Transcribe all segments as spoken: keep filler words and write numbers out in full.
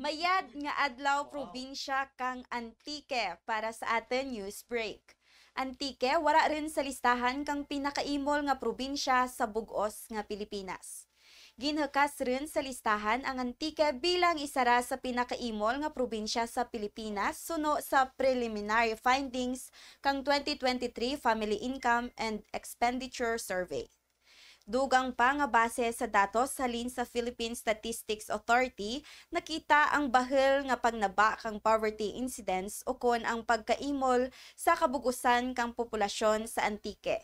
Mayad nga adlaw, probinsya kang Antique para sa atun news break. Antique, wara run sa listahan kang pinakaimol nga probinsya sa bug-os nga Pilipinas. Ginhukas run sa listahan ang Antique bilang isara sa pinakaimol nga probinsya sa Pilipinas suno sa preliminary findings kang twenty twenty-three Family Income and Expenditure Survey. Dugang pa nga base sa datos halin sa Philippine Statistics Authority, nakita ang bahul nga pagnaba kang poverty incidence ukon ang pagkaimol sa kabug-usan kang populasyon sa Antique.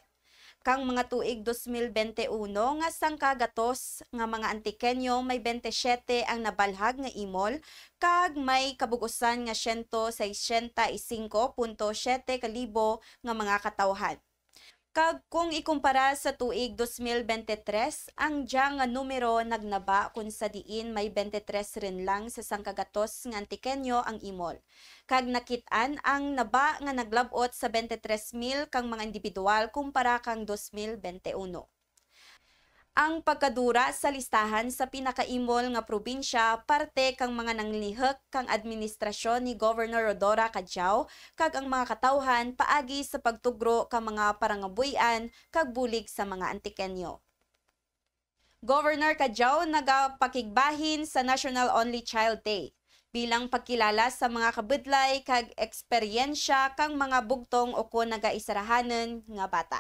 Kang mga tuig dos mil bente uno nga sangka gatos nga mga Antiqueño, may bente siyete ang nabalhag nga imol, kag may kabug-usan nga siyento sesenta y singko punto siyete ka libo nga mga katawhan. Kag kung ikumpara sa tuig dos mil bente tres, ang dya nga numero nagnaba kon sa diin may bente tres run lang sa sangka gatos nga Antiqueño ang imol. Kag nakit-an ang naba nga naglab-ot sa bente tres mil kang mga indibidwal kumpara kang dos mil bente uno. Ang pagkadura sa listahan sa pinakaimol nga probinsya parte kang mga nanglihuk kang administrasyon ni Governor Rhodora Cadiao kag ang mga katawhan paagi sa pagtugro kang mga parangabuy-an kag bulig sa mga Antiqueño. Governor Cadiao nagapakigbahin sa National Only Child Day bilang pagkilala sa mga kabudlay kag eksperyensya kang mga bugtong ukon nagaisarahanun nga bata.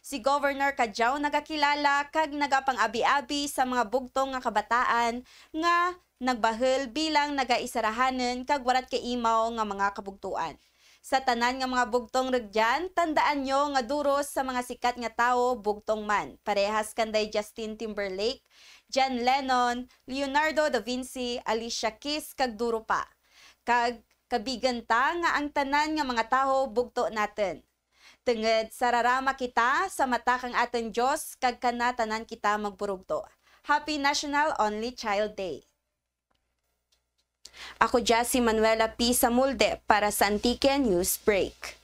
Si Governor Cadiao nagakilala kag nagapang-abi-abi sa mga bugtong nga kabataan nga nagbahul bilang nagaisarahanun kag wara't kaimaw nga mga kabugtoan. Sa tanan nga mga bugtong rugyan, tandaan nyo nga duro sa mga sikat nga tawo, bugtong man. Parehas kanday Justin Timberlake, John Lennon, Leonardo da Vinci, Alicia Keys, kag duro pa. Kag kabigun ta nga ang tanan nga mga tawo bugto natun. Tungud sararama kita sa mata kang atun Dios kag kana tanan kita magburugto. Happy National Only Child Day. Ako dya si Manuela P. Samulde para sa Antique News Break.